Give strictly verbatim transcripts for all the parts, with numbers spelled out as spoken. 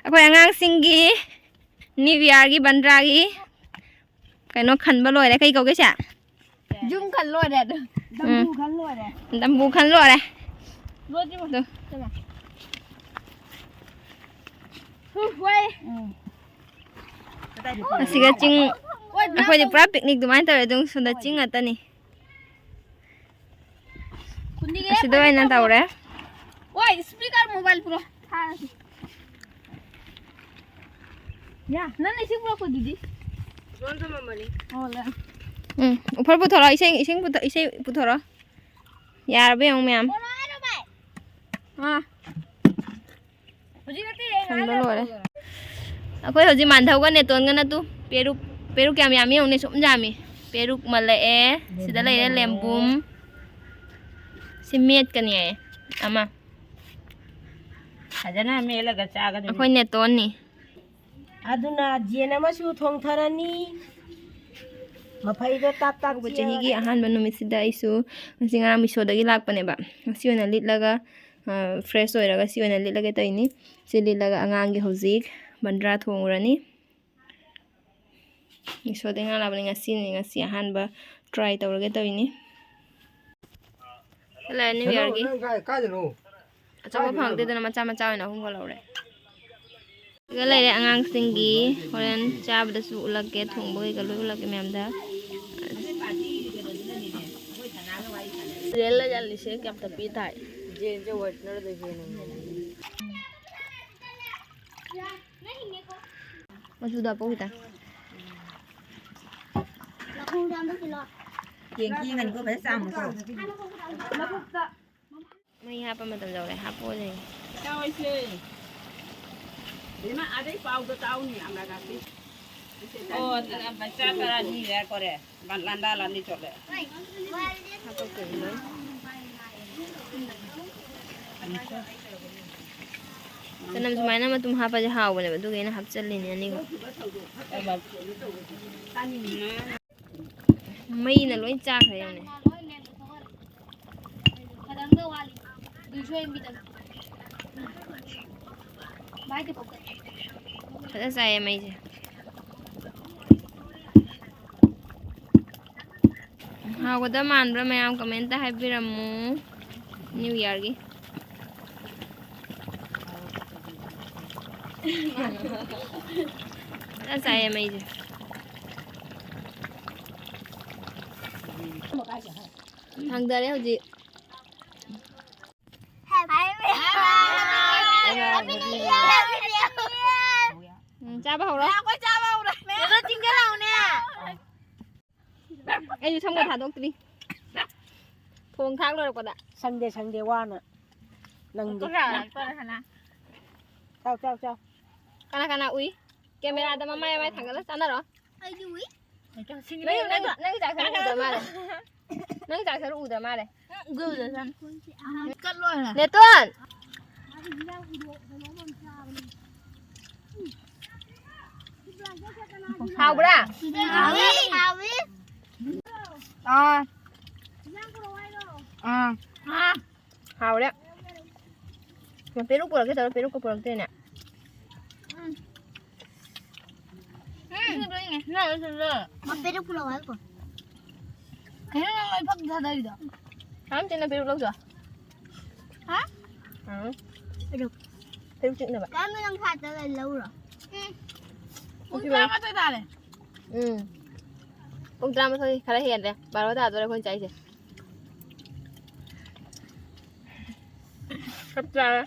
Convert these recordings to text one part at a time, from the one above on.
ꯑꯩꯈꯣꯏ ꯑꯉꯥꯡꯁꯤꯡꯒꯤ ꯅ꯭ꯌꯨ ꯏꯌꯥꯔꯒꯤ ꯕꯟꯗ꯭ꯔꯥꯒꯤ ꯀꯩꯅꯣ ꯈꯟꯕ ꯂꯣꯏꯔꯦ꯫ ꯀꯩ ꯀꯧꯒꯦ ꯁꯦ? ꯌꯨꯝ ꯈꯟ ꯂꯣꯏꯔꯦ ꯑꯗꯣ꯫ ꯗꯝꯕꯨ ꯈꯟ ꯂꯣꯏꯔꯦ꯫ ꯗꯝꯕꯨ ꯈꯟ ꯂꯣꯏꯔꯦ꯫ ꯂꯣꯏꯗ꯭ꯔꯤꯕꯣ? ꯑꯗꯣ꯫ ꯍꯨ, ꯋꯥꯏ꯫ ꯎꯝ꯫ ꯑꯁꯤꯒ ꯆꯤꯡ, ꯋꯥꯏ, ꯑꯩꯈꯣꯏꯗꯤ ꯄꯨꯔꯥ ꯄꯤꯛꯅꯤꯛ ꯑꯗꯨꯃꯥꯏꯅ ꯇꯧꯔꯦ꯫ ꯑꯗꯨꯝ ꯁꯣꯝꯗ ꯆꯤꯡ ꯉꯥꯛꯇꯅꯤ꯫ ꯈꯨꯟꯗꯤꯒꯦ ꯑꯁꯤꯗ ꯑꯣꯏꯅ ꯇꯧꯔꯦ꯫ ꯋꯥꯏ, speaker mobile ꯄꯨꯔꯛꯑꯣ꯫ ꯊꯥꯔꯁꯤ꯫ ꯌꯥ, ꯅꯪꯅ ꯏꯁꯤꯡ ꯄꯨꯔꯛꯄꯗꯨꯗꯤ? ꯂꯣꯟ ꯊꯝꯃꯝꯕꯅꯤ꯫ ꯑꯣ, ꯂꯩ꯫ ꯎꯝ, ꯎꯐꯔ ꯄꯨꯊꯣꯔꯛꯑꯣ, ꯏꯁꯤꯡ, ꯏꯁꯤꯡ ꯄꯨꯊꯣ-, ꯏꯁꯩ ꯄꯨꯊꯣꯔꯛꯑꯣ꯫ ꯌꯥꯔꯕ ꯌꯦꯡꯉꯨ ꯃꯌꯥꯝ꯫ ꯄꯨꯔꯛꯑꯣ ꯍꯥꯏꯔꯣ ꯚꯥꯏ꯫ ꯑꯥ꯫ ꯍꯧꯖꯤꯛ ꯅꯠꯇꯦ, ꯑꯩ ꯈꯟꯕ ꯉꯥꯏꯍꯥꯛ ꯂꯣꯏꯔꯦ꯫ ꯂꯩꯔꯒ꯫ ꯑꯩꯈꯣꯏ ꯍꯧꯖꯤꯛ ꯃꯥꯟꯙꯧꯒ ꯅꯦꯇꯣꯟꯒ ꯅꯠꯇꯨ ꯄꯦꯔꯨꯛ, ꯄꯦꯔꯨꯛ ꯀꯌꯥꯝ ꯌꯥꯝꯃꯤ ꯌꯦꯡꯉꯨꯅꯦ, ꯁꯨꯝ ꯌꯥꯝꯃꯤ꯫ ꯄꯦꯔꯨꯛ ꯃꯜꯂꯛꯑꯦ, ꯁꯤꯗ ꯂꯩꯔꯦ ꯂꯦꯝꯕꯨꯝ꯫ ꯁꯤ ꯃꯦꯠꯀꯅꯤ ꯍꯥꯏꯌꯦ ꯑꯃ꯫ ꯐꯖꯅ ꯃꯦꯠꯂꯒ ꯆꯥꯒꯗꯕꯅꯤ꯫ ꯑꯩꯈꯣꯏ ꯅꯦꯇꯣꯟꯅꯤ꯫ ꯑꯗꯨꯅ ꯖꯦꯟ ꯑꯃꯁꯨ ꯊꯣꯡꯊꯔꯅꯤ꯫ ꯃꯐꯩꯗꯣ ꯇꯥꯞ ꯇꯥꯞ ꯑꯗꯨꯒ ꯆꯦꯛꯑꯒ꯫ ꯆꯍꯤꯒꯤ ꯑꯍꯥꯟꯕ ꯅꯨꯃꯤꯠꯁꯤꯗ ꯑꯩꯁꯨ ꯉꯁꯤ ꯉꯔꯥꯡ ꯃꯤꯁꯣꯗꯒꯤ ꯂꯥꯛꯄꯅꯦꯕ꯫ ꯉꯁꯤ ꯑꯣꯏꯅ ꯂꯤꯠꯂꯒ, ꯑ, fresh ꯑꯣꯏꯔꯒ ꯁꯤ ꯑꯣꯏꯅ ꯂꯤꯠꯂꯒꯦ ꯇꯧꯔꯤꯅꯤ꯫ ꯁꯤ ꯂꯤꯠꯂꯒ ꯑꯉꯥꯡꯒꯤ ꯍꯧꯖꯤꯛ ꯕꯟꯗ꯭ꯔꯥ ꯊꯣꯡꯉꯨꯔꯅꯤ꯫ ꯃꯤꯁꯣꯗꯒꯤ ꯉꯔꯥꯡ ꯂꯥꯛꯄꯅꯤ, ꯉꯁꯤꯅꯤ, ꯉꯁꯤ ꯑꯍꯥꯟꯕ try ꯇꯧꯔꯒꯦ ꯇꯧꯔꯤꯅꯤ꯫ ꯍꯜꯂꯛꯑꯦ, New Yearꯒꯤ꯫ ꯅꯪ ꯀꯥꯏ-, ꯀꯥꯏꯗꯅꯣ? ꯑꯆꯧꯕ ꯐꯪꯉꯛꯇꯦꯗꯅ ꯃꯆꯥ ꯃꯆꯥ ꯑꯣꯏꯅ ꯑꯍꯨꯝꯒ ꯂꯧꯔꯦ꯫ ꯁꯤꯒ ꯂꯩꯔꯦ ꯑꯉꯥꯡꯁꯤꯡꯒꯤ, ꯍꯣꯔꯦꯟ ꯆꯥꯕꯗꯁꯨ ꯎꯠꯂꯛꯀꯦ, ꯊꯣꯡꯕ ꯀꯩꯀꯥ ꯂꯣꯏ ꯎꯠꯂꯛꯀꯦ ꯃꯌꯥꯝꯗ꯫ ꯔꯦꯜꯗ ꯌꯥꯜꯂꯤꯁꯦ ꯀꯌꯥꯝ ꯇꯞꯄꯤ ꯇꯥꯏ꯫ ꯃꯆꯨꯗꯣ ꯍꯥꯞꯄꯛꯑꯣ ꯈꯤꯇꯪ꯫ ꯌꯦꯡꯈꯤ ꯌꯦꯡꯍꯟꯀꯣ, ꯐꯖꯅ ꯆꯥꯝꯃꯨꯀꯣ꯫ ꯃꯩ ꯍꯥꯞꯄ ꯃꯇꯝ ꯌꯧꯔꯦ, ꯍꯥꯞꯄꯣꯅꯦ꯫ ꯇꯥꯎ ꯑꯩꯁꯦ꯫ ꯕꯦꯝꯃ, ꯑꯗꯩ ꯄꯥꯎꯗꯣ ꯇꯥꯎꯅꯦ, ꯑꯃꯔꯥꯒꯥꯁꯤ꯫ ꯑꯣ, ꯃꯆꯥ ꯇꯔꯥꯅꯤ ꯂꯩꯔ ꯀꯣꯔꯦ꯫ ꯕꯥꯟ ꯂꯥꯟꯗꯥ ꯂꯥꯟꯗꯤ ꯆꯣꯠꯂꯦ꯫ ꯍꯥꯞꯄꯛꯇꯣꯏꯅꯤ ꯂꯣꯏ꯫ ꯆꯅꯝ ꯁꯨꯃꯥꯏꯅ ꯃꯇꯨꯝ ꯍꯥꯞꯄꯁꯦ ꯍꯥꯎꯕꯅꯦꯕ, ꯑꯗꯨꯒꯤ ꯑꯩꯅ ꯍꯥꯞꯆꯜꯂꯤꯅꯦ ꯑꯅꯤꯈꯛ꯫ ꯃꯩꯅ ꯂꯣꯏ ꯆꯥꯈ꯭ꯔꯦ ꯌꯦꯡꯉꯨꯅꯦ꯫ ꯐꯖꯅ ꯆꯥꯏꯌꯦ ꯃꯩꯁꯦ꯫ ꯍꯥꯎꯒꯗꯕ ꯃꯥꯟꯕ꯭ꯔꯥ ꯃꯌꯥꯝ? ꯀꯃꯦꯟꯇ ꯍꯥꯏꯕꯤꯔꯝꯃꯨ꯫ ꯅ꯭ꯌꯨ ꯏꯌꯥꯔꯒꯤ꯫ ꯐꯖꯅ ꯆꯥꯏꯌꯦ ꯃꯩꯁꯦ꯫ ꯊꯥꯡꯗꯔꯦ ꯍꯧꯖꯤꯛ꯫ ꯎꯝ, ꯆꯥꯕ ꯍꯧꯔꯣ꯫ ꯑꯩꯁꯨ ꯁꯝꯒ ꯊꯥꯗꯣꯛꯇ꯭ꯔꯤ꯫ ꯊꯣꯡ ꯊꯥꯛ ꯂꯣꯏꯔꯛꯄꯗ꯫ ꯁꯪꯗꯦ, ꯁꯪꯗꯦ, ꯋꯥꯅ ꯅꯪꯗꯦ꯫ ꯆꯥꯎ, ꯆꯥꯎ, ꯆꯥꯎ꯫ ꯀꯅꯥ ꯀꯅꯥ ꯎꯏ? ꯀꯦꯃꯦꯔꯥꯗ ꯃꯃꯥꯏ ꯃꯃꯥꯏ ꯊꯥꯡꯒꯠꯂ ꯆꯥꯟꯅꯔꯣ꯫ ꯑꯩꯗꯤ ꯎꯏ꯫ ꯅꯪ, ꯅꯪ, ꯅꯪ ꯆꯥꯛ ꯆꯥꯕ ꯎꯗ ꯃꯥꯜꯂꯦ꯫ ꯅꯪ ꯆꯥꯛ ꯆꯥꯕ ꯎꯗ ꯃꯥꯜꯂꯦ꯫ ꯅꯦꯇꯣꯟ! ꯍꯥꯎꯕ꯭ꯔꯥ? ꯍꯥꯎꯋꯤ, ꯍꯥꯎꯋꯤ꯫ ꯑꯥ꯫ ꯑꯥ꯫ ꯍꯥꯎꯔꯦ꯫ ꯄꯦꯔꯨꯛ ꯄꯨꯔꯛꯀꯦ ꯇꯧꯔ ꯄꯦꯔꯨꯛꯀ ꯄꯨꯔꯛꯇ꯭ꯔꯦꯅꯦ꯫ ꯎꯝ꯫ ꯃꯥ ꯄꯦꯔꯨꯛ ꯄꯨꯔꯛꯑꯣ ꯍꯥꯏꯀꯣ꯫ ꯀꯩꯅꯣ ꯅꯪ ꯂꯣꯏ ꯐꯛ ꯊꯥꯗꯔꯤꯗꯣ? ꯀꯔꯝ ꯆꯤꯟꯅ ꯄꯦꯔꯨꯛ ꯂꯧꯖꯣ? ꯍꯥ? ꯑꯪ꯫ ꯄꯦꯔꯨꯛ꯫ ꯄꯦꯔꯨꯛ ꯆꯤꯛꯅꯕ꯫ ꯀꯔꯝꯕ ꯅꯪ ꯐꯥꯠꯇ ꯂꯩ ꯂꯧꯔꯣ? ꯎꯝ꯫ ꯄꯨꯡ ꯇꯔꯥꯃꯥꯊꯣꯏ ꯇꯥꯔꯦ꯫ ꯎꯝ꯫ ꯄꯨꯡ ꯇꯔꯥꯃꯥꯊꯣꯏ ꯈꯔ ꯍꯦꯜꯂꯦ꯫ ꯕꯥꯔꯣ ꯇꯥꯗꯣꯔꯦ ꯑꯩꯈꯣꯏꯅ ꯆꯥꯏꯁꯦ꯫ ꯆꯞ ꯆꯥꯔꯦ꯫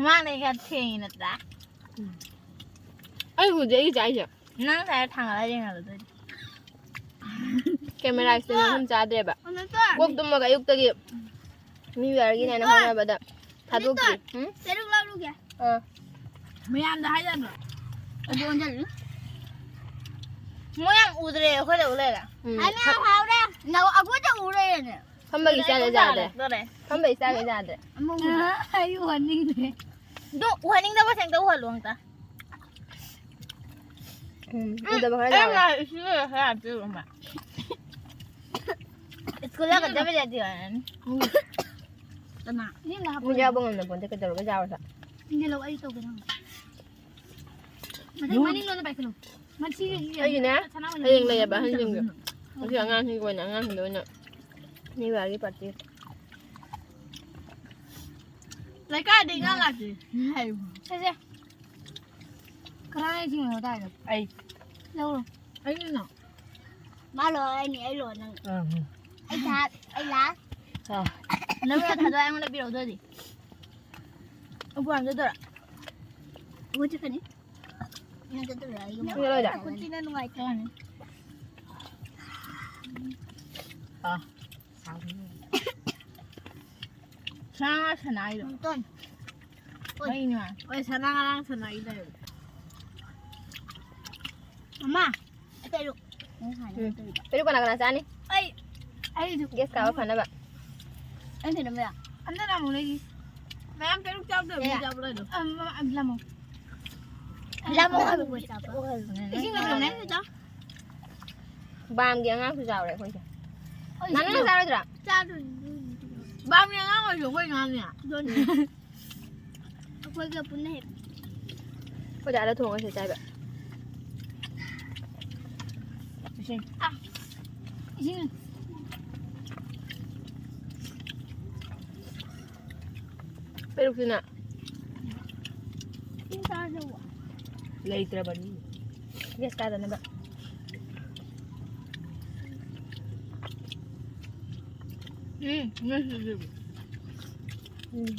ꯃꯥꯅ ꯑꯩꯒ ꯊꯦꯡꯉꯤ ꯅꯠꯇ꯭ꯔꯥ? ꯎꯝ꯫ ꯑꯩ ꯎꯗꯦ ꯑꯩꯒꯤ ꯆꯥꯏꯁꯦ꯫ ꯅꯪ ꯉꯁꯥꯏ ꯊꯥꯡꯒꯠꯂ ꯌꯦꯡꯍꯜꯂꯨꯗꯣꯏꯅꯦ꯫ ꯀꯦꯃꯦꯔꯥ stand ꯃꯐꯝ ꯆꯥꯗ꯭ꯔꯦꯕ꯫ ꯑꯃꯤꯇꯣꯟ! ꯀꯣꯛ ꯇꯨꯝꯃꯒ ꯑꯌꯨꯛꯇꯒꯤ ꯅ꯭ꯌꯨ ꯏꯌꯥꯔꯒꯤꯅꯦꯅ ꯑꯃꯤꯇꯣꯟ! ꯍꯣꯠꯅꯕꯗ ꯊꯥꯗꯣꯛꯇ꯭ꯔꯤ꯫ ꯑꯃꯤꯇꯣꯟ! ꯎꯝ? ꯄꯦꯔꯨꯛ ꯂꯧꯔꯨꯒꯦ꯫ ꯑꯥ꯫ ꯃꯌꯥꯝꯗ ꯍꯥꯏꯖꯟꯕ꯭ꯔꯣ? ꯑꯗꯨ ꯑꯣꯟꯁꯤꯜꯂꯨ꯫ ꯃꯣꯏ ꯌꯥꯝ ꯎꯗ꯭ꯔꯦ, ꯑꯩꯈꯣꯏꯗ ꯎ ꯂꯩꯔꯦ꯫ ꯎꯝ꯫ ꯑꯩ ꯃꯌꯥꯝ ꯍꯥꯎꯔꯦ꯫ ꯅꯧ-, ꯑꯩꯈꯣꯏꯗ ꯎ ꯂꯩꯔꯦꯅꯦ꯫ ꯐꯝꯕꯒꯤ ꯁꯨꯃꯥꯏꯅ ꯆꯥꯒꯦ ꯌꯥꯗ꯭ꯔꯦ꯫ ꯇꯧꯔꯦ꯫ ꯐꯝꯕꯒꯤ ꯆꯥꯒꯦ ꯌꯥꯗ꯭ꯔꯦ꯫ ꯑꯃꯨꯛ ꯎꯗ꯭ꯔꯦ꯫ ꯑꯥ, ꯑꯩ ꯎꯍꯟꯅꯤꯡꯗ꯭ꯔꯦ꯫ ꯑꯗꯨ ꯎꯍꯟꯅꯤꯡꯗꯕꯁꯦ ꯑꯝꯇ ꯎꯍꯜꯂꯣ ꯑꯝꯇ꯫ ꯎꯝ, ꯎꯗꯕ ꯈꯔ ꯑꯩ ꯌꯥꯎꯔꯦ꯫ ꯃꯥ ꯁꯤ ꯂꯣꯏꯔ ꯈꯔ ꯍꯥꯞꯆꯤꯜꯂꯣ ꯑꯃ꯫ ꯁ꯭ꯀꯨꯜꯗ ꯀꯗꯕ ꯌꯥꯗꯦ ꯍꯥꯏꯔꯅꯤ꯫ ꯀꯅꯥ? ꯏꯅꯦꯝꯅ ꯍꯥꯞꯄꯣ꯫ ꯃꯣꯏ ꯌꯥꯎꯕ ꯉꯝꯗꯕ ꯄꯣꯠꯇꯦ ꯀꯩꯗꯧꯔꯒꯦ ꯆꯥꯔꯁꯨ꯫ ꯏꯅꯦ ꯂꯧ ꯑꯩ ꯇꯧꯒꯦ ꯅꯪ꯫ ꯃꯊꯪ ꯃꯅꯤꯡ ꯂꯣꯝꯗ ꯄꯥꯏꯈꯠꯂꯣ꯫ ꯃꯁꯤꯒꯤ ꯑꯩꯒꯤꯅꯦ ꯁꯅꯥ ꯑꯣꯏꯅ ꯍꯌꯦꯡ ꯂꯩꯌꯦꯕ ꯑꯍꯟꯁꯤꯡꯒꯤ꯫ ꯉꯁꯤ ꯑꯉꯥꯡꯁꯤꯡꯒꯤ ꯑꯣꯏꯅ ꯑꯉꯥꯡꯁꯤꯡꯗ ꯑꯣꯏꯅ ꯅꯤꯕꯥꯒꯤ ꯄꯥꯔꯇꯤ꯫ ꯂꯩꯀꯥꯏꯗ ꯏꯉꯥ ꯂꯥꯛꯇꯦ꯫ ꯍꯥꯏꯕ꯫ ꯁꯦ, ꯁꯦ꯫ ꯀꯅꯥꯅ ꯏꯁꯤꯡ ꯂꯧ ꯇꯥꯏꯅꯣ? ꯑꯩ ꯂꯧꯔꯣ꯫ ꯑꯩꯒꯤꯅꯣ꯫ ꯃꯥ ꯂꯣ ꯑꯩꯅꯤ ꯑꯩ ꯂꯣ ꯅꯪ꯫ ꯑꯩ ꯊꯥ ꯑꯩ ꯂꯥꯁ꯫ ꯑꯥ꯫ ꯅꯪ ꯊꯥꯗꯣꯛ ꯑꯩꯉꯣꯟꯗ ꯄꯤꯔꯛꯑꯣ ꯑꯗꯨꯗꯤ꯫ ꯑꯩꯈꯣꯏ ꯆꯠꯀꯅꯤ꯫ ꯅꯪ ꯆꯠꯇꯣꯏꯔꯥ? ꯑꯩ ꯌꯨꯝ꯫ ꯅꯪ ꯂꯣꯏꯗ? ꯈꯨꯠꯁꯤꯅ ꯅꯨꯡꯉꯥꯏꯇꯕꯅꯤ꯫ ꯑꯥ꯫ ꯁꯥ ꯁꯅꯥꯏꯗꯣ꯫ ꯇꯣꯟ꯫ ꯃꯩꯅ꯫ ꯍꯣꯏ ꯁꯅꯥ ꯉꯔꯥꯡ ꯁꯅꯥꯒꯤ ꯂꯩꯔꯦ꯫ ꯃꯃꯥ꯫ ꯑꯇꯩꯗꯣ꯫ ꯄꯦꯔꯨꯛ ꯀꯅꯥ ꯀꯅꯥ ꯆꯥꯅꯤ? ꯑꯩ꯫ ꯑꯩꯁꯨ꯫ ꯒꯦꯁ ꯀꯥꯕ ꯐꯅꯕ꯫ ꯑꯩ ꯀꯩꯅꯣꯝ ꯂꯩꯔ꯫ ꯑꯝꯇ ꯂꯥꯝꯃꯣ ꯂꯩꯒꯤ꯫ ꯃꯌꯥꯝ ꯄꯦꯔꯨꯛ ꯆꯥꯕꯗꯣ ꯃꯤ ꯆꯥꯕ꯭ꯔꯣ ꯑꯗꯣ? ꯑꯝ, ꯑꯝ, ꯂꯥꯝꯃꯣ꯫ ꯂꯥꯝꯃꯣ ꯍꯥꯏꯕ ꯄꯣꯠ ꯆꯥꯕ꯫ ꯏꯁꯤꯡ ꯂꯩꯇ꯭ꯔꯣꯅꯦ? ꯕꯥꯝꯒꯤ ꯑꯉꯥꯡꯁꯨ ꯆꯥꯎꯔꯦ ꯑꯩꯈꯣꯏꯁꯦ꯫ ꯍꯣꯏ, ꯅꯪ ꯁꯤꯗ ꯆꯥꯔꯣꯏꯗ꯭ꯔꯥ? ꯆꯥꯗꯣꯏꯅꯤ꯫ ꯕꯥꯝꯒꯤ ꯑꯉꯥꯡ ꯑꯣꯏꯔꯁꯨ ꯑꯩꯈꯣꯏ ꯑꯉꯥꯡꯅꯦ꯫ ꯑꯗꯨꯅꯦ꯫ ꯑꯩꯈꯣꯏꯒ ꯄꯨꯟꯅ ꯍꯦꯛ꯫ ꯑꯩꯈꯣꯏ ꯗꯥꯗ ꯊꯣꯡꯉꯁꯦ ꯆꯥꯏꯕ꯫ ꯏꯁꯤꯡ꯫ ꯏꯁꯤꯡ꯫ ꯄꯦꯔꯨꯛꯁꯤꯅ꯫ ꯏꯁꯤꯡ ꯆꯥꯔꯁꯦ꯫ ꯂꯩꯇ꯭ꯔꯕꯅꯤ꯫ ꯒꯦꯁ ꯀꯥꯗꯅꯕ꯫ ꯎꯝ, ꯉꯁꯤꯗꯤ꯫ ꯎꯝ꯫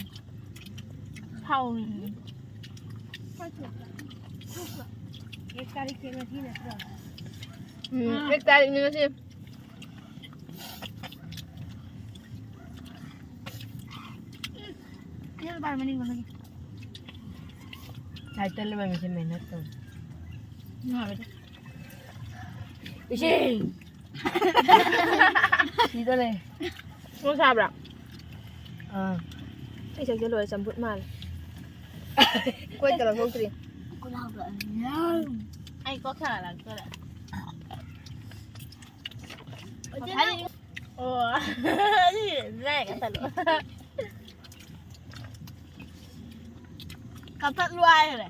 ꯍꯥꯎꯋꯤ꯫ ꯎꯝ, ꯑꯦꯛ ꯇꯥꯔꯤꯛꯅꯤ ꯉꯁꯤ꯫ ꯏꯆꯦ ꯄꯥꯔꯃꯅꯤ ꯉꯣꯟꯗꯒꯤ꯫ ꯇꯥꯏꯇꯜ ꯂꯩꯕ ꯃꯤꯁꯦ ꯃꯦꯍꯅꯠ ꯇꯧ꯫ ꯅꯨꯡꯉꯥꯏꯕꯗꯤ꯫ ꯏꯁꯤꯡ! ꯁꯤꯗ ꯂꯩ꯫ ꯁꯣ ꯁꯥꯕ꯭ꯔꯥ? ꯑꯥ꯫ ꯑꯩ ꯁꯛꯁꯦ ꯂꯣꯏꯔꯦ, ꯆꯝꯐꯨꯠ ꯃꯥꯜꯂꯦ꯫ ꯀꯣꯏ ꯀꯂꯔ ꯊꯣꯛꯇ꯭ꯔꯤ꯫ ꯑꯩ ꯀꯣꯛ ꯁꯥꯒꯠꯂꯛꯇꯣꯔꯦ꯫ ꯑꯣ, ꯑꯗꯨꯗꯤ ꯂꯥꯏꯔꯤꯛ ꯇꯝꯍꯜꯂꯣ꯫ ꯀꯛꯊꯠꯂꯨ ꯍꯥꯏꯈ꯭ꯔꯦ꯫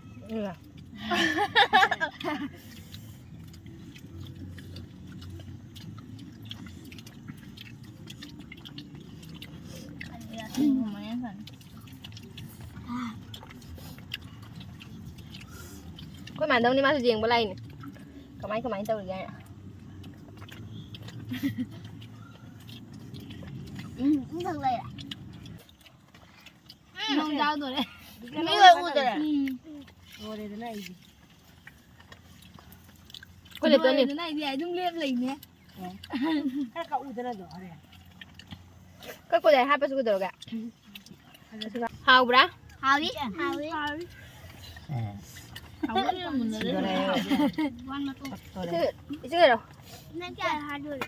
ꯑꯩꯈꯣꯏ ꯃꯥꯟꯗꯧꯅꯤ, ꯃꯥꯁꯨ ꯌꯦꯡꯕ ꯂꯥꯛꯏꯅꯦ꯫ ꯀꯃꯥꯏ ꯀꯃꯥꯏ ꯇꯧꯔꯤꯒꯦ ꯍꯥꯏꯅ꯫ ꯎꯝ, ꯎꯝ, ꯊꯛ ꯂꯩꯔꯦ꯫ ꯅꯣꯡ ꯇꯥꯗꯣꯔꯦ꯫ ꯃꯤ ꯂꯣꯏ ꯎꯗꯔꯦ꯫ ꯎꯝ꯫ ꯂꯣꯏꯔꯦꯗꯅ ꯑꯩꯗꯤ꯫ ꯑꯩꯈꯣꯏ ꯂꯦꯞꯇꯣꯏꯅꯤ꯫ ꯂꯣꯏꯔꯦꯗꯅ ꯑꯩꯗꯤ ꯑꯗꯨꯝ ꯂꯦꯞ ꯂꯩꯅꯦ꯫ ꯈꯔ ꯀꯛꯎꯗꯅ ꯑꯗꯣ ꯍꯣꯔꯦꯟ꯫ ꯀꯛꯄꯗ ꯍꯥꯞꯄꯁꯨ ꯀꯩꯗꯧꯔꯒꯦ? ꯍꯥꯎꯕ꯭ꯔꯥ? ꯍꯥꯎꯏ, ꯍꯥꯎꯏ꯫ ꯍꯥꯎꯏ꯫ ꯁꯤꯗꯣꯔꯦ꯫ ꯋꯥꯟ ꯃꯇꯨꯝ꯫ ꯇꯣꯔꯦ꯫ ꯏꯆꯦ ꯀꯩꯅꯣ? ꯅꯪ ꯀꯌꯥ ꯍꯥꯏꯗꯣꯏꯅꯣ?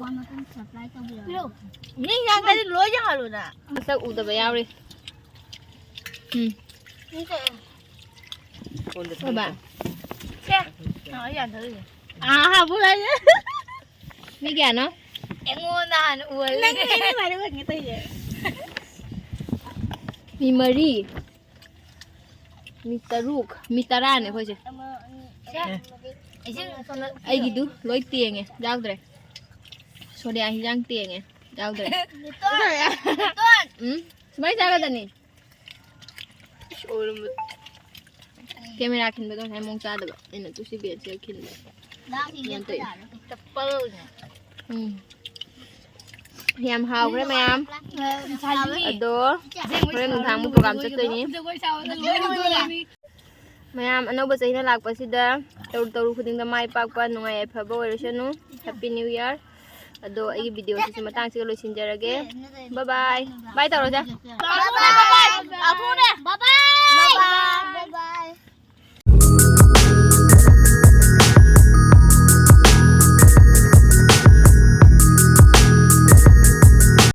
ꯋꯥꯟ ꯃꯇꯨꯝ ꯁꯄ꯭ꯂꯥꯏ ꯇꯧꯕꯤꯔꯣ꯫ ꯃꯤ ꯌꯥꯡꯈꯩꯗꯤ ꯂꯣꯏ ꯌꯥꯍꯜꯂꯨꯅ꯫ ꯃꯁꯛ ꯎꯗꯕ ꯌꯥꯎꯔꯤ꯫ ꯎꯝ꯫ ꯃꯤ ꯀꯌꯥ? ꯀꯣꯟꯗ ꯍꯣꯏ ꯕꯥ꯫ ꯊꯝꯃꯣ꯫ ꯁꯦ꯫ ꯑꯥ, ꯑꯩ ꯌꯥꯟꯊꯣꯛꯏꯅꯦ꯫ ꯑꯥ, ꯍꯥꯞꯄꯨ ꯍꯥꯏꯁꯦ꯫ ꯃꯤ ꯀꯌꯥꯅꯣ? ꯑꯩꯉꯣꯟꯗ ꯍꯥꯟꯅ ꯎꯍꯜꯂꯦ꯫ ꯅꯪꯅꯦ ꯑꯩꯅ ꯈ꯭ꯋꯥꯏꯗꯩ ꯎꯍꯟꯒꯦ ꯇꯧꯔꯤꯁꯦ꯫ ꯃꯤ ꯃꯔꯤ꯫ ꯃꯤ ꯇꯔꯨꯛ꯫ ꯃꯤ ꯇꯔꯥꯅꯦ ꯑꯩꯈꯣꯏꯁꯦ꯫ ꯑꯃ, ꯑꯅꯤ, ꯑꯍꯨꯝ, ꯃꯔꯤ꯫ ꯏꯁꯤꯡ ꯁꯣꯝꯗ ꯄꯤꯌꯣ꯫ ꯑꯩꯒꯤꯗꯨ ꯂꯣꯏ ꯇꯦꯡꯉꯦ, ꯌꯥꯎꯗ꯭ꯔꯦ꯫ ꯁꯣꯅꯤꯌꯥ ꯍꯤꯟꯖꯥꯡ ꯇꯦꯡꯉꯦ, ꯌꯥꯎꯗ꯭ꯔꯦ꯫ ꯅꯦꯇꯣꯟ, ꯅꯦꯇꯣꯟ꯫ ꯎꯝ? ꯁꯨꯃꯥꯏꯅ ꯆꯥꯒꯗꯕꯅꯤ꯫ ꯀꯦꯃꯦꯔꯥ ꯈꯤꯟꯕꯗꯣ ꯉꯁꯥꯏ ꯃꯑꯣꯡ ꯆꯥꯗꯕ꯫ ꯑꯩꯅ ꯇꯨ ꯁꯤ ꯕꯦꯟꯁꯤꯒ ꯈꯤꯟꯕ꯫ ꯂꯥꯛꯈꯤꯒꯦ ꯌꯥꯝ ꯇꯧꯏ꯫ ꯆꯄꯜꯅꯦ꯫ ꯎꯝ꯫ ꯌꯥꯝ ꯍꯥꯎꯈ꯭ꯔꯦ ꯃꯌꯥꯝ꯫ ꯉꯁꯥꯏꯒꯤ ꯑꯗꯣ ꯑꯁꯦꯡꯕꯩ ꯍꯣꯔꯦꯟ ꯅꯨꯡꯗꯥꯡ ꯑꯃꯨꯛ ꯄ꯭ꯔꯣꯒ꯭ꯔꯥꯝ ꯆꯠꯇꯣꯏꯅꯤ꯫ ꯖꯒꯣꯏ ꯁꯥꯕꯗ ꯂꯣꯏ ꯎꯗꯣꯏꯅꯤ꯫ ꯃꯌꯥꯝ ꯑꯅꯧꯕ ꯆꯍꯤꯅ ꯂꯥꯛꯄꯁꯤꯗ ꯇꯧꯔꯨ ꯇꯧꯔꯨ ꯈꯨꯗꯤꯡꯗ ꯃꯥꯏ ꯄꯥꯛꯄ, ꯅꯨꯡꯉꯥꯏ ꯌꯥꯏꯐꯕ ꯑꯣꯏꯔꯁꯅꯨ꯫ Happy New Year꯫ ꯑꯗꯣ ꯑꯩꯒꯤ ꯚꯤꯗꯤꯑꯣꯁꯤꯁꯨ ꯃꯇꯥꯡꯁꯤꯒ ꯂꯣꯏꯁꯤꯟꯖꯔꯒꯦ꯫ Bye bye꯫ Bye ꯇꯧꯔꯣꯁꯦ꯫ Bye bye꯫